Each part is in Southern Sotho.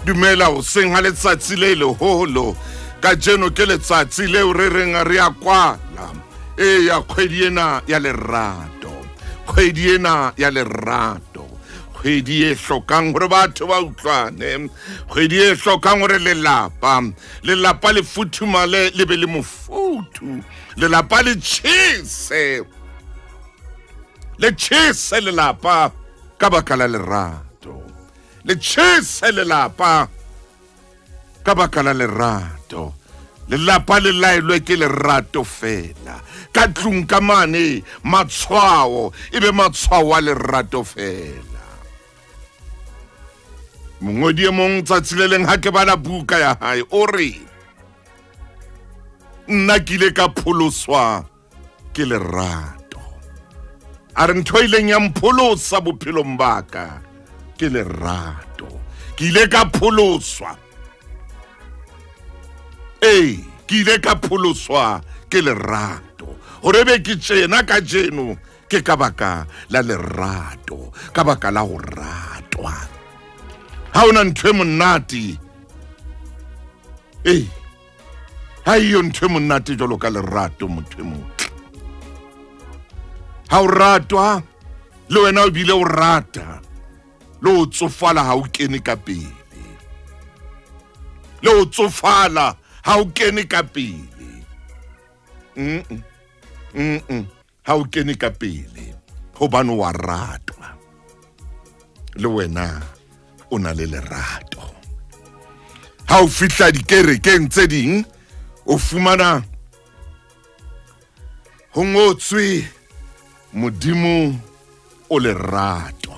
Dumela hoseng ha letsatsi le leholo. Kajeno ke letsatsi leo re reng re a kwala. Eya, kgwedi ena ya lerato. Kgwedi ena ya lerato. Kgwedi e hlokang hore batho ba utlwane. Kgwedi e hlokang hore lelapa, lelapa le futhumale le be le mofuthu. Lelapa le tjhese. Le tjhese lelapa ka baka la lerato. Le tjhese lelapa ka baka la lerato. Lelapa le laelwe ke lerato fela. Ka tlung ka mane matshwao e be matshwao a lerato fela. Mongodi e mong tsatsi le leng ha ke bala buka ya hae o re, nna ke ile ka pholoswa ke lerato. A re ntho e ileng ya mpholosa bophelong ba ka ke lerato. Ke ile ka pholoswa. Ee, ke ile ka pholoswa ke lerato. Hore be ke tjena kajeno ke ka baka la lerato, ka baka la ho ratwa. Ha hona ntho e monate. Ee, ha eyo ntho e monate jwalo ka lerato, motho e motle. Ha o ratwa le wena o bile o rata, le o tsofala ha o kene ka pele. Le o tsofala ha o kene ka pele. Ha o kene ka pele hobane wa ratwa. Le wena o na le lerato. Ha o fihla dikerekeng tse ding o fumana ho ngotswe Modimo o lerato.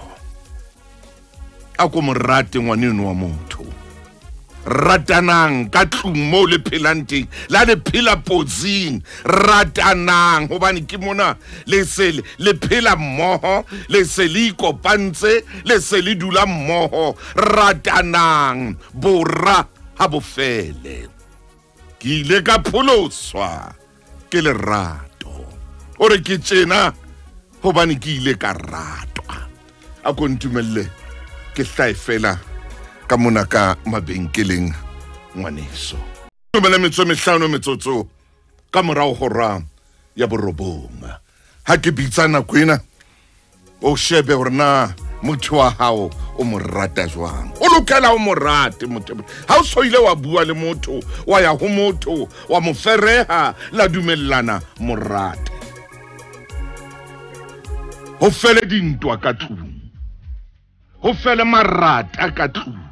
A ko mo rate ngwaneno wa motho. Ratanang ka tlung moo le phelang teng, la le phela potsing, ratanang hobane ke mona le se le phela mmoho, le se le ikopantse, le se le dula mmoho. Ratanang, bora ha bo fele. Ke ile ka pholoswa ke lerato. O re ke tjena hobane ke ile ka ratwa. A ko ntumelle ke hlae fela ka mona ka mabenkeleng ngwaneso. Tumela metso mehlano metsotso ka morao hora ya borobong. Ha ke bitsa nako ena o shebe hore na motho wa hao o mo rata jwang. O lokela o mo rate motho. Ha o so ile wa bua le motho, wa ya ho motho, wa mo fereha, la dumellana, mo rate. Ho fele dintwa ka tlung. Ho fele marata ka tlung.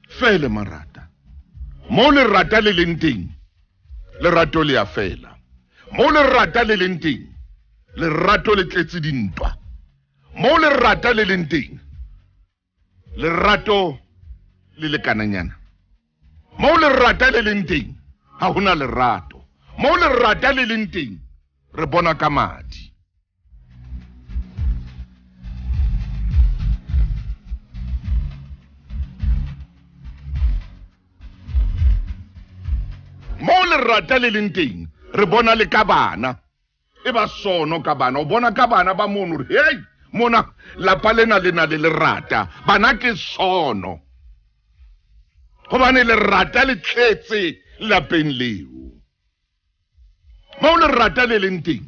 Fele marata. Mo lerata le leng teng, lerato le a fela. Mo lerata le leng teng, lerato le tletse dintwa. Mo lerata le leng teng, lerato le lekananyana. Mo lerata le leng teng, ha hona lerato. Mo lerata le leng teng, re bona ka madi. Mo lerata le leng teng, re bona le ka bana. E ba sono ka bana. O bona ka bana ba mono hore, hei, mona lapa lena le na le lerata. Bana ke sono. Hobane lerata le tletse lapeng leo. Mo lerata le leng teng,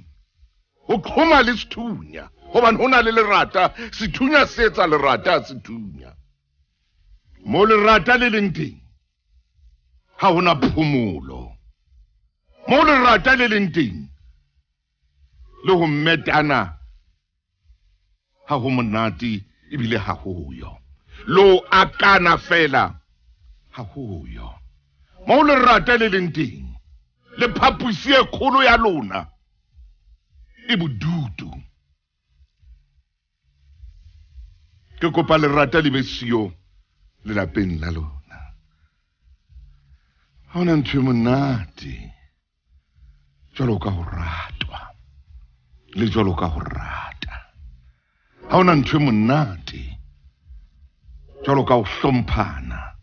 ho qhoma le sethunya. Hobane ho na le lerata, sethunya se etsa lerata sethunya. Mo lerata le leng teng, ha hona phomolo. Mo lerata le leng teng, le ho metana ha ho monate ebile ha ho yo. Le ho akana fela ha ho yo. Mo lerata le leng teng, le phaposi e kgolo ya lona e bodutu. Ke kopa lerata le be siyo lelapeng la lona. Ha hona ntho e monate jwalo ka ho ratwa le jwalo ka ho rata. Ha hona ntho e monate jwalo ka ho hlomphana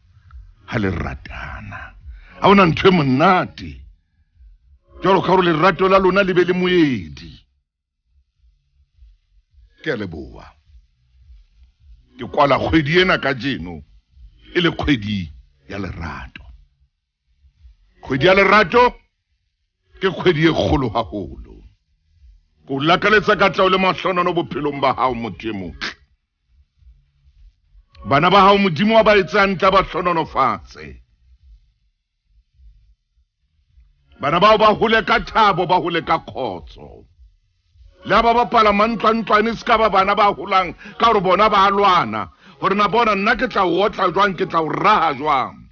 ha le ratana. Ha hona ntho e monate jwalo ka hore lerato la lona le be le moedi. Ke a leboha. Ke kwala kgwedi ena kajeno e le kgwedi ya lerato. Kgwedi ya lerato ke kgwedi e kgolo haholo. Ke o lakaletsa katleho le mahlonono bophelong ba hao, motho e motle. Bana ba hao Modimo wa ba etse hantle, a ba hlononofatse. Bana bao ba hole ka thabo, ba hole ka kgotso. Le ha ba bapala mantlwantlwane, se ka ba bana ba holang ka hore bona ba lwana, hore na bona nna ke tla o otla jwang, ke tla o raha jwang.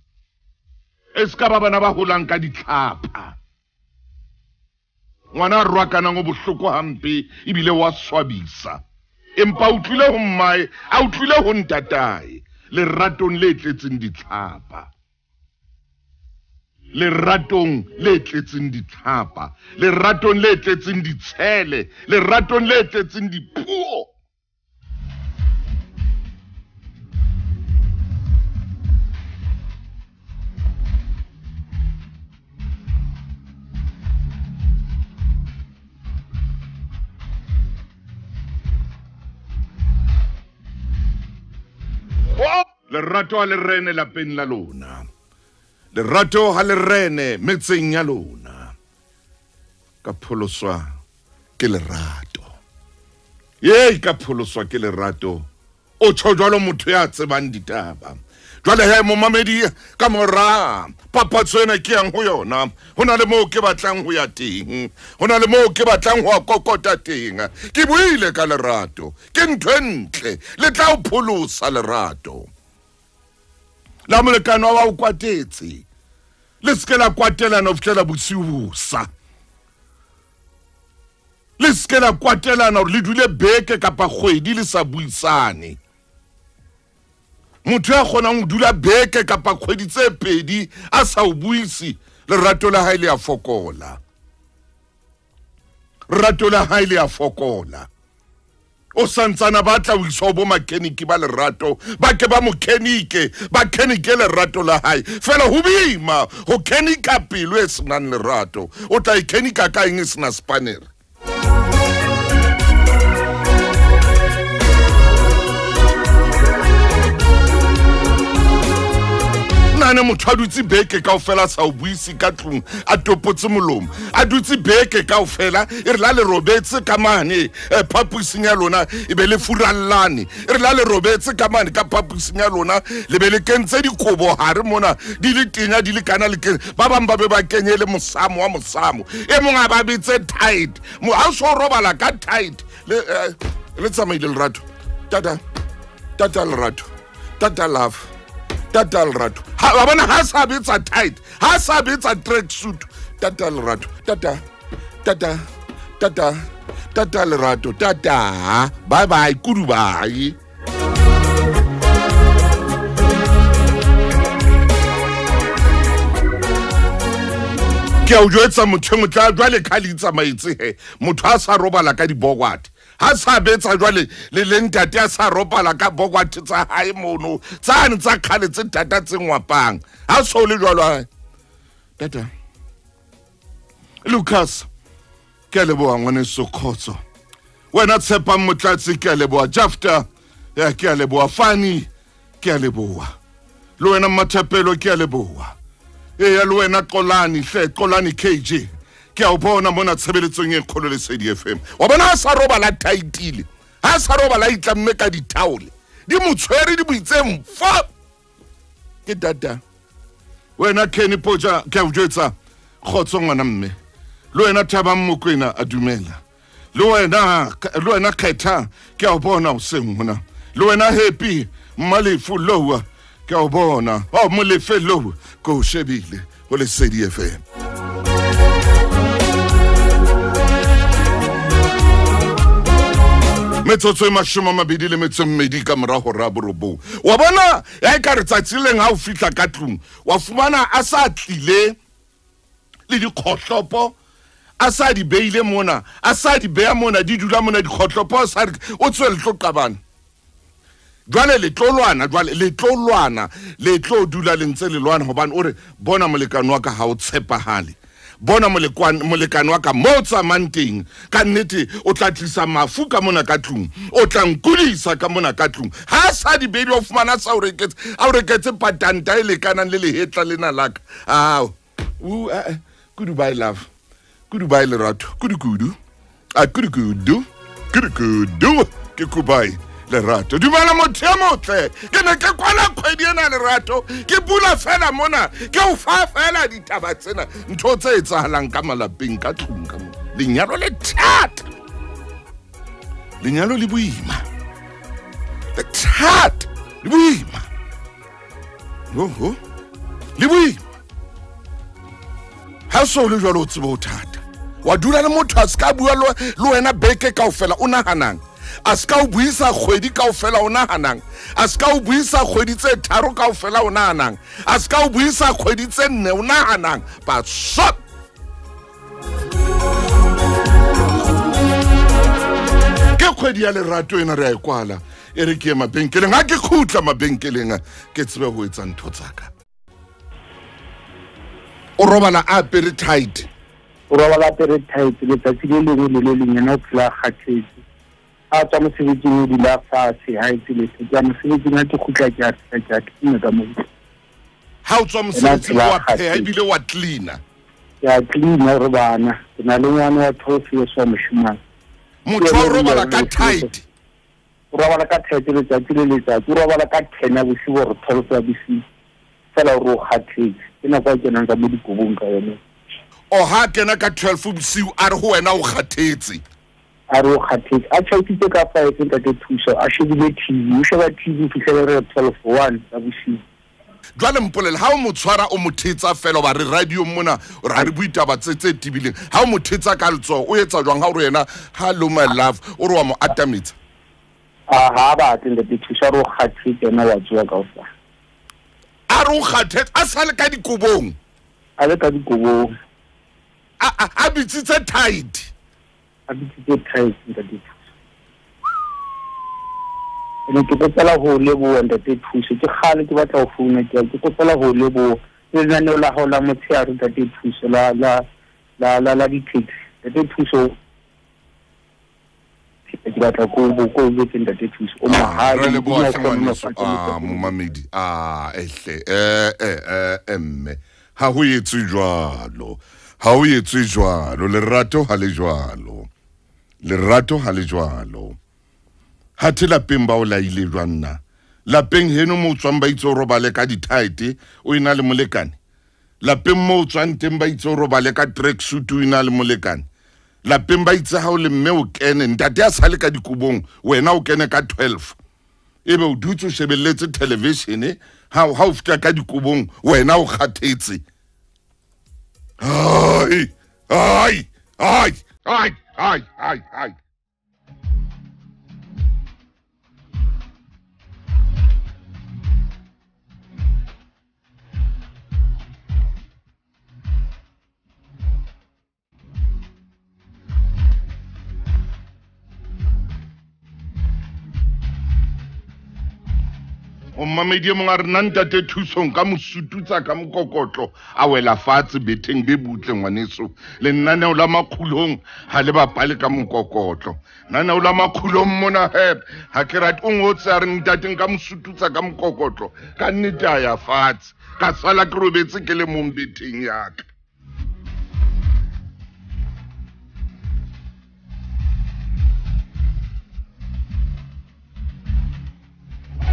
E se ka ba bana ba holang ka ditlhapa. Ngwana a rwakanang o bohloko hampe ebile wa swabisa, empa o utlwile ho mmae, a utlwile ho ntatae, leratong le tletseng ditlhapa. Leratong le tletseng ditlhapa, leratong le tletseng ditshele, leratong le tletseng dipuo. Lerato ha le rene lapeng la lona. Lerato ha le rene metseng ya lona. Ka pholoswa ke lerato. Yei, ka pholoswa ke lerato. O tjho jwalo motho ya tsebang ditaba. Jwale he, momamedi, ka mora papatso ena ke yang ho yona, ho na le moo ke batlang ho ya teng, ho na le moo ke batlang ho kokota teng. Ke buile ka lerato, ke ntho e ntle, le tla o pholosa lerato. La molekane wa o kwatetse, le se ke la kwatelana ho fihlela bosiu bosa. Le se ke la kwatelana hore le dule beke kapa kgwedi le sa buisane. Motho ya kgonang ho dula beke kapa kgwedi tse pedi a sa o buise, lerato la hae le a fokola. Lerato la hae le a fokola. O santsana ba tla o iswa ho bo makheniki ba lerato, ba ke ba mokhenike, ba khenike lerato la hae. Fela ho boima ho khenika pelo e senang lerato. O tla e khenika ka eng e sena spanere? Nahane motho a dutse beke kaofela a sa o buise ka tlung, a topotse molomo, a dutse beke kaofela, e re la le robetse ka mane phaposing ya lona, e be le furallane, e re la le robetse ka mane ka phaposing ya lona, le be le kentse dikobo hare mona, di le tenya, di le kana le kene, ba bang ba be ba kenye le mosamo wa mosamo, e mong a ba betse tight, ha o so robala ka tight, le tsamaile lerato, tata, tata lerato, tata love, tata lerato. Ha wa bona ha sa betsa tight, ha sa betsa track suit, tata lerato, tata, tata, tata, tata lerato, tata, bye bye, kudu bye. Ke a o jwetsa motho e motle jwale ka le itsamaetse he, motho a sa robala ka dibokwate, ha sa betsa jwale le le ntate a sa robala ka bokwate tsa hae mono, tsane tsa kgale tse thata tse ngwapang, ha so le jwalo hae. Tata Lucas, ke a leboha ngwaneso Khotso. Wena Tshepang Motlatsi, ke a leboha. Jafta, ya ke a leboha. Fani, ke a leboha. Le wena Mmathapelo, ke a leboha. Eya, le wena Qolani, hle Qolani KG, ke a o bona mona tshebeletsong e kgolo Lesedi FM. Wa bona ha sa robala thaitile, ha sa robala itlamme ka dithaole, di mo tshwere di mo itse mfa. Ke tata. Wena Kenny Poja, ke a o jwetsa kgotso ngwana mme. Le wena Thabang Mokwena, a dumela. Le wena Kgetha, ke a o bona hoseng hona. Le wena Happy Mmalefu Lowa, ke a o bona. Oh, Molefe Lowa, ke o shebile ho Lesedi FM. Metsotso e 28 ka mora hora 9. Wa bona ya e ka re tsatsi leng ha o fihla ka tlung, wa fumana a sa tlile le dikgohlopo, a sa di beile mona, a sa di beya mona, di dula mona dikgohlopo, a sa re o tswe le tlo qabana. Jwale le tlo lwana, jwale le tlo lwana, le tlo dula le ntse le lwana, hobane o re bona molekane wa ka ha o tshepahale. Bona molekane wa ka mo tsamayang teng, ka nnete o tla tlisa mafu ka mona ka tlung, o tla nkulisa ka mona ka tlung. Ha sa di beile o fumana sa o reketse, a o reketse patanta e lekanang le lehetla lena la ka. Ao, kudu bye love, kudu bye lerato, kudu kudu, a kudu kudu, kudu kudu, ke kubai lerato. Dumela motho e motle, ke ne ke kwala kgwedi ena lerato, ke bula fela mona, ke o fa fela ditaba tsena, ntho tse etsahalang ka malapeng ka tlung ka mona. Lenyalo le thata, lenyalo le boima, le thata, le boima, oho, le boima. Ha so le jwalo o tsebe ho thata, wa dula le motho a se ka bua le wena beke kaofela, o nahanang? A se ka o buisa kgwedi kaofela, o nahanang? A se ka o buisa kgwedi tse tharo kaofela, o nahanang? A se ka o buisa kgwedi tse nne, o nahanang? Basot ke kgwedi ya lerato ena re a e kwala, e re ke ye mabenkeleng. Ha ke kgutla mabenkeleng ke tsebe ho etsa ntho tsa ka. O robala a apere tight, o robala apere tight letsatsi le lengwe le le leng, yena o phela a kgathetse. A tswa mosebetsing o dula fatshe, ha etse letho. Ke ya mosebetsing, ha ke kgutla ke a fihla, ke a cleana ka moo. Ha o tswa mosebetsing wa pheha ebile wa cleana? Ke a cleana re bana. Ke na le ngwana wa 12 years wa moshemane. Motho o robala ka tight? O robala ka tight letsatsi le letsatsi. O robala ka 10 ya bosiu or 12 ya bosiu. Fela o re o kgathetse. Ke nako a kenang ka mo dikobong ka yone. O ha kena ka 12 bosiu a re ho wena o kgathetse? A re o kgathetse. A tjhaisitse ka 5 ntate Thuso, a shebile TV, o sheba TV ho fihlela re 12 1 tsa bosiu. Jwale mpolele, ha o mo tshwara o mo thetsa fela, hoba re radio mona, ra re bua ditaba tse tebileng. Ha o mo thetsa ka letsoho, o etsa jwang ha o re yena hello my love, o re wa mo atametsa? A ha batle ntate Thuso, a re o kgathetse yena wa tsoha kaofela. A re o kgathetse, a sa le ka dikobong? A le ka dikobong. A bitsitse tight? A bitsitse tight ntate Thuso. Ene ke kopela ho leboha ntate Thuso, ke kgale ke batla ho founa, ke kopela ho leboha lenaneo la hao la motshehare ntate Thuso, la la la la la di-taxi. Ntate Thuso, ke batla ko ko botse ntate Thuso, o mahadi, Re leboha o hle kgona ho ngwaneso. patela ntate Momamedi. Ehle, mme ha ho etswe jwalo, ha ho etswe jwalo, lerato ha le jwalo, lerato ha le jwalo. Ha the lapeng ba o laile jwang na? Lapeng heno mo tswang ba itse o robale ka di-tight, o ena le molekane. Lapeng mo tswang teng ba itse o robale ka tracksuit, o ena le molekane. Lapeng ba itse ha o le mme o kene, ntate a sale ka dikobong, wena o kene ka 12. Ebe o dutse o shebelletse television, ha o fihla ka dikobong, wena o kgathetse. Ai, ai, ai, ai, ai, ai, ai. O mmamedi e mong a re nna ntate Thusong ka mo sututsa ka mokokotlo a wela fatshe betheng be butle ngwaneso. Lenaneo la makgulong ha le bapale ka mokokotlo. Lenaneo la makgulong mona he ha ke rate o ngotse a re ntate nka mo sututsa ka mokokotlo, ka nnete a ya fatshe, ka sala ke robetse ke le mong betheng ya ka.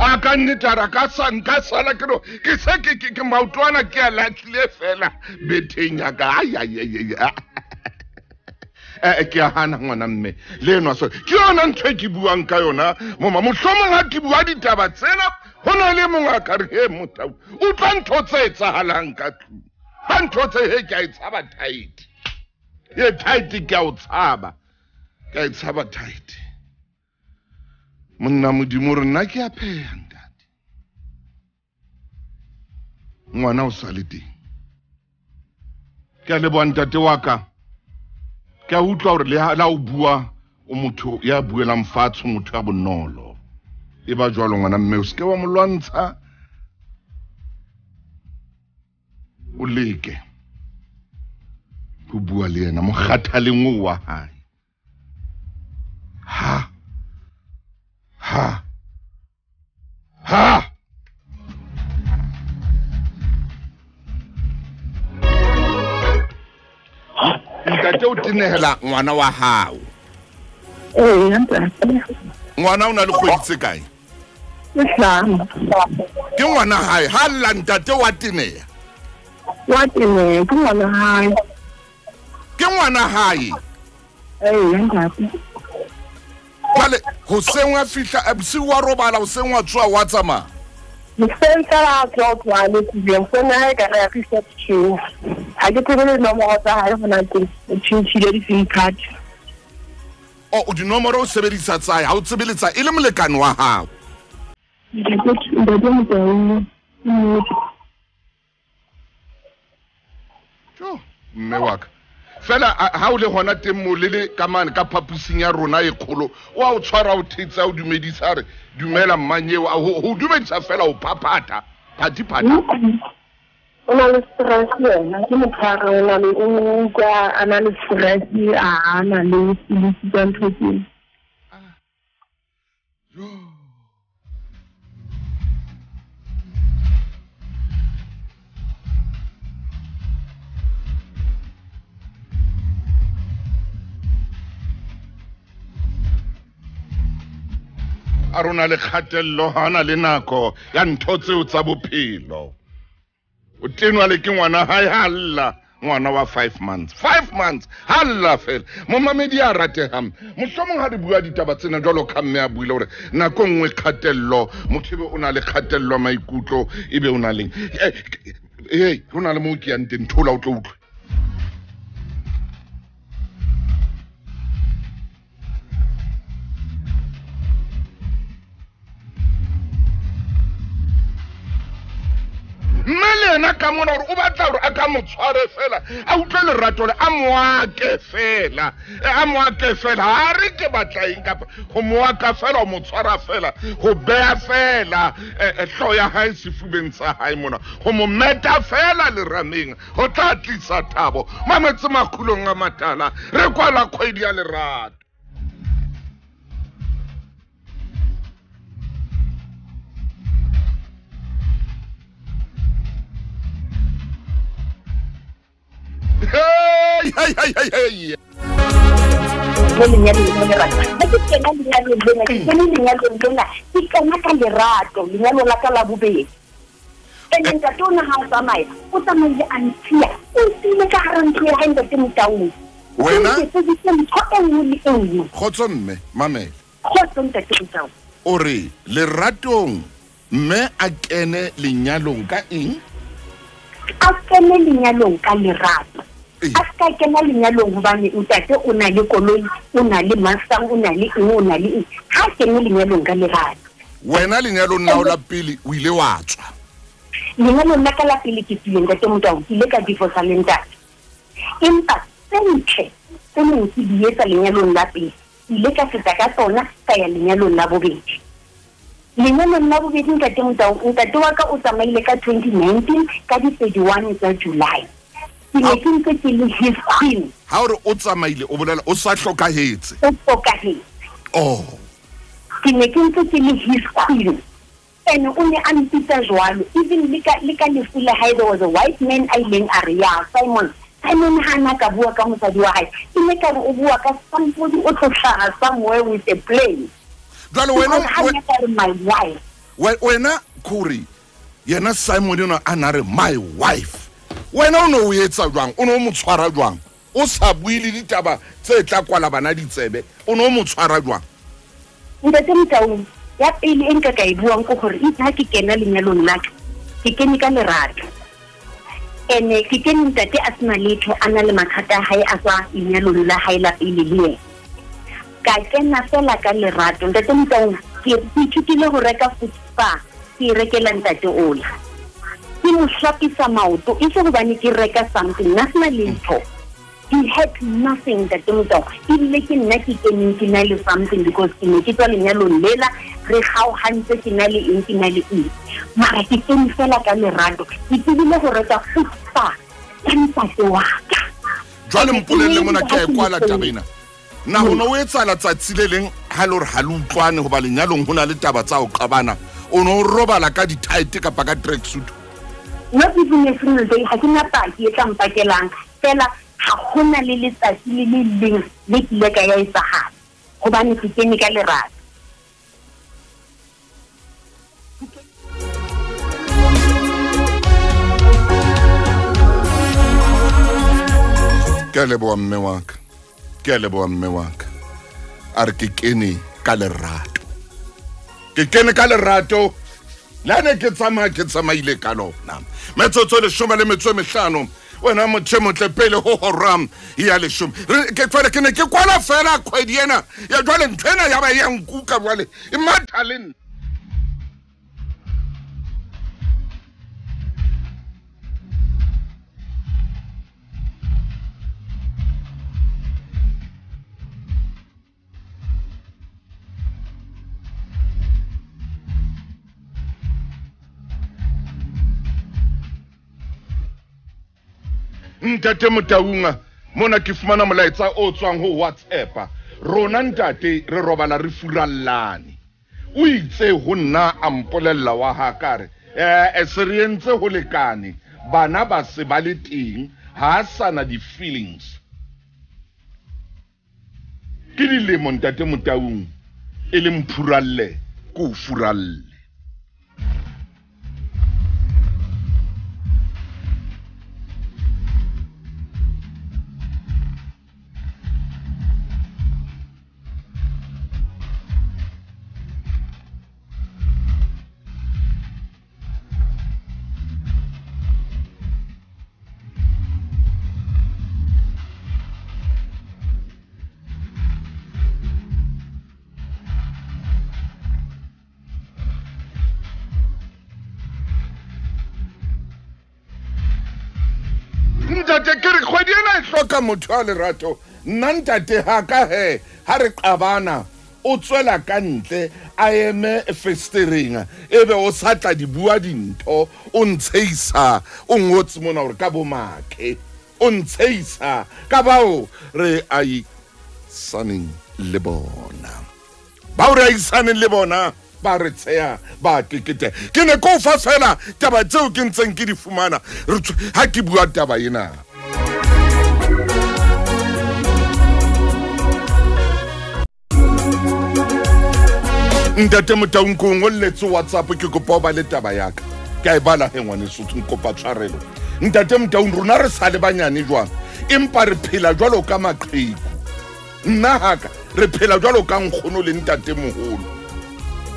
A ka nnete a re ka sa nka sala ke no ke se ke ke ke maotwana ke a lahlile fela betheng ya ka. Ai, ai, ai, ai, ai. Ke a hana ngwana mme le enwa so ke yona ntho e ke buang ka yona moma. Mohlomong ha ke bua ditaba tsena ho na le mongwe a ka re he motau utlwa ntho tse etsahalang ka tlung, ka ntho tse he ke a e tshaba tight, e tight ke a o tshaba, ke a e tshaba tight. Monna Modimo re nna ke a pheha ntate, ngwana o sa le teng. Ke a leboha ntate wa ka, ke a utlwa hore le ha o bua o motho ya buelang fatshe, motho ya bonolo. E ba jwalo ngwana mme, o seke wa mo lwantsha, o leke. Ho bua le yena mokgathaleng oo wa hae. Ha ha ha ntate o tenehela ngwana wa hao. Ee, ntate. Ngwana o na le kgwedi tse kae? Ke hlano. Ke ngwana hae, ha lla ntate wa teneha. Wa teneha, ke ngwana hae. Ke ngwana hae. Ee, ntate. Jwale hoseng wa fihla bosiu wa robala, hoseng wa tsoha wa tsamaya. Hoseng fela a tsoha o tloha le tseleng, founu ya hae ka re ya reception. Ha ke tsebe le dinomoro tsa hae hona teng, o tjhentjhile di-SIM card. O dinomoro o sebedisa tsa hae, ha o tsebe le tsa e le molekane wa hao. Ntate Motaung, nnete. Jo, mme wa ka. Fela ha o le hona teng mo le le ka mane ka phapusing ya rona e kgolo, o a o tshwara o thetsa o dumedisa a re dumela mmanyeo, ho dumedisa fela o phaphatha phati phata. O na le stress yena, ke motho a re o na le o utlwa a na le stress, a na le pilisi tsa ntho tseo. A rona le kgatello, ha na le nako ya ntho tseo tsa bophelo. O tenwa le ke ngwana hae ha lla, ngwana wa 5 months. 5 months ha lla fela. Momamedi a ratehang, mohlomong ha re bua ditaba tsena jwalo ka mme a buile hore nako nngwe kgatello, motho ebe o na le kgatello maikutlo, ebe o na leng. Hey, ho na le moo ke yang teng, thola o tlo utlwe. Mme le yena ka mona hore o batla hore a ka mo tshware fela, a utlwe lerato le a moake fela, a moake fela. Ha re ke batla eng kapa ho moaka fela, ho mo tshwara fela, ho beha fela hlooho ya hae sefubeng sa hae mona, ho mo meta fela lerameng, ho tla tlisa thabo. Mametse makgulong a matala, re kwala kgwedi ya lerato. Hey, hey, hey, hey, hey. Mo lenyalong la lerato. Ha ke kena lenyalong lena, ke kene lenyalong lena, ke kena ka lerato, lenyalo la ka la bobedi. Ene ntate ona ha o tsamaya, o tsamaile a ntshiya, o ntshile ka hara ntlo ya hae ntate Motaung. Wena? Ke sebedisitse ntho e nngwe le e nngwe. Kgotso mme, mamela. Kgotso ntate Motaung. O re leratong mme a kene lenyalong ka eng? A kene lenyalong ka lerato. A ska kena lenyalong hobane ntate o na le koloi, o na le masang, o na le eng, o na le eng. Ha kene lenyalong ka lerato. Wena lenyalong la la pele o ile wa tswa. Lenyalong la ka la pele ke tswile ntate Motaung, ke ile ka divorce le ntate. Empa tse ntle tse neng ke di etsa lenyalong la pele, ke ile ka feta ka tsona ka ya lenyalong la bobedi. Lenyalong la bobedi ntate Motaung, ntate wa ka o tsamaile ka 2019 ka di 31 tsa July. Ke ne ke ntse ke le his queen. Ha o re o tsamaile o bolela o sa hlokahetse. O hlokahetse. Oh. Ke ne ke ntse ke le his queen. And o ne a mpitsa jwalo. Even le ka lefu la hae, there was a white man a ileng a re ya Simon. Simon ha na ka bua ka mosadi wa hae. Ke ne ka re o bua ka somebody o tlo hlaha somewhere with a plane. Jwale wena my wife. Wena Kuri, yena Simon yona a na re my wife. Wena o no o etsa jwang? O no mo tshwara jwang? O sa bue le ditaba tse tla kwala bana ditsebe, o no mo tshwara jwang? Ntate Motaung, ya pele e nka ka e buang ke hore itse ha ke kena lenyalong la ka, ke kene ka lerato. Ene ke kene ntate a sena letho, a na le mathata a hae a tswa lenyalong la hae la pele le yena. Ka kena fela ka lerato. Ntate Motaung, ke ithutile ho reka food spa, ke e rekela ntate ola. Ke mo hlapisa maoto, e se hobane ke reka something, nna sena letho. He had nothing, ntate Motaung. Ebile ke nna ke keneng ke na le something because ke ne ke tswa lenyalong lela, re kgaohantse ke na le eng, ke na le eng. Mara ke kene fela ka lerato. Ke tsebile ho reka food spa ka ntate wa ka. Jwale mpolelle mona ke a e kwala taba ena. Na ho no o etsahala tsatsi le leng ha le hore ha le utlwane hoba lenyalong ho na le taba tsa ho qabana, o no robala ka di-tight kapa ka tracksuit? Not even a single day. Ha ke na paki e tla mpakelang. Fela ha hona le letsatsi le le leng le kile ka ya etsahala. Hobane ke kene ka lerato. Ke a leboha mme wa ka. Ke a leboha mme wa ka. A re ke kene ka lerato. Ke kene ka lerato. Le ha ne ke tsamaya ke tsamaile ka lona. Metsotso 15 wena motho e motle pele ho hora ya 10. Ke jwale ke ne ke kwala fela kgwedi ena. Ya jwale ntho ena ya ba ya nkuka jwale. E matha le nna. Ntate Motaung, mona ke fumana molaetsa o tswang ho WhatsApp. Rona ntate re robala re furallane. O itse ho nna a mpolella wa ha ka re, se re entse ho lekane, bana ba se ba le teng, ha a sana di-feelings. Ke dilemo ntate Motaung e le mphuralle ke o furalle. Ntate ke re kgwedi ena e hloka motho a lerato. Nna ntate ha ka he ha re qabana o tswela ka ntle a eme festereng ebe o sa tla di bua dintho, o ntsheisa, o ngotse mona hore ka bo makhe, o ntsheisa ka bao re aisaneng le bona. Bao re aisaneng le bona ba re tsheya ba kekete. Ke ne ko fa fela taba tseo ke ntseng ke di fumana ha ke bua taba ena. Ntate Motaung ko ngolletse WhatsApp ke kopa o ba le taba ya ka. Ke a e bala he ngwaneso, nkopa tshwarelo. Ntate Motaung, rona re sa le banyane jwang, empa re phela jwalo ka maqheku. Nna haka re phela jwalo ka nkgono le ntate moholo.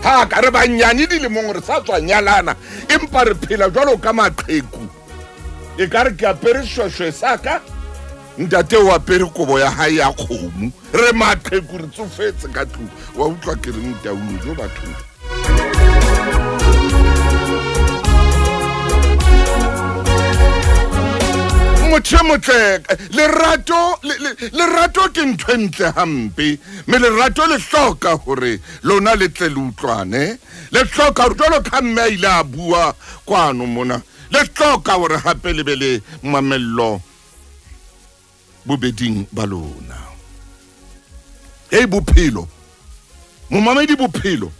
Ha ka re banyane dilemong re sa tswa nyalana, empa re phela jwalo ka maqheku. E ka re ke apere shweshwe sa ka, ntate o apere kobo ya hae ya kgomo. Re maqheku re tsofetse ka tlung. Wa utlwa ke reng Taung jo batho. Motho motle, lerato lerato ke ntho e ntle hampe, mme lerato le hloka hore lona le tle le utlwane. Le hloka hore jwalo ka mme a ile a bua kwano mona, le hloka hore hape le be le mamello bobeding ba lona. Hei bophelo, momamedi bophelo,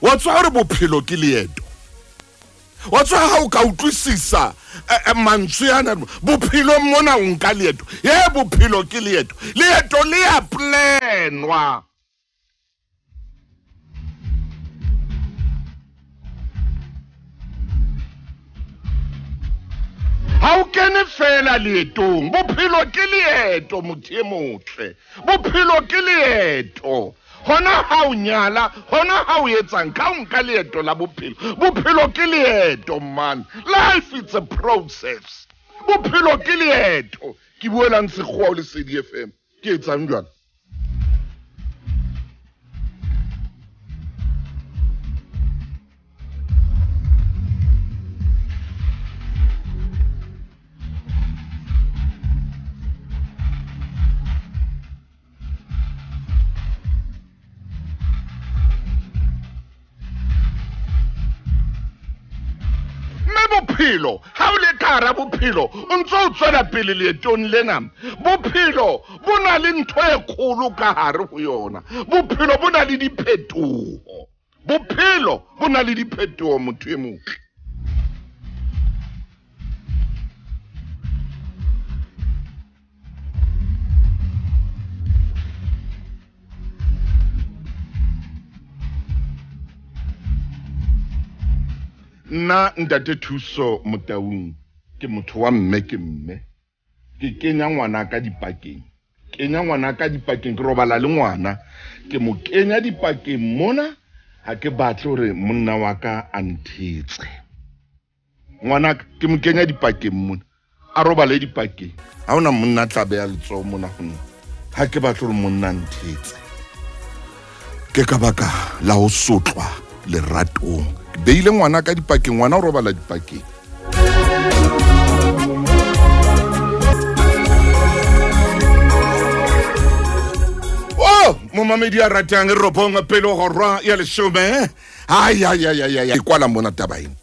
wa tswa hore bophelo ke leeto. Wa tswa ha o ka utlwisisa mantswe ana, bophelo mona o nka leeto. Ye bophelo ke leeto. Leeto le a planwa. Ha o kene fela leetong. Bophelo ke leeto motho e motle. Bophelo ke leeto. Hona ha o nyala, hona ha o etsang, ka o nka leeto la bophelo. Bophelo ke leeto man. Life is a process. Bophelo ke leeto. Ke buelang sekgowa o Lesedi FM. Ke etsang jwang? Bophelo ha o le ka hara bophelo o ntse o tswela pele leetong lena, bophelo bo na le ntho e kgolo ka hare ho yona. Bophelo bo na le diphetoho, bophelo bo na le diphetoho, motho e motle. Nna ntate Thuso Motaung ke motho wa mme, ke mme ke kenya ngwana ka dipakeng, kenya ngwana ka dipakeng, ke robala le ngwana, ke mo kenya dipakeng mona. Ha ke batle hore monna wa ka a nthetse. Ngwana ke mo kenya dipakeng mona, a robale dipakeng. Ha hona monna a tla beha letsoho mona ho nna. Ha ke batle hore monna a nthetse. Ke ka baka la ho sotlwa leratong. Ke beile ngwana ka dipakeng, ngwana o robala dipakeng. Oh, momamedi a ratang 9:20. Ai ai ai ai ai, kwala mona taba ena.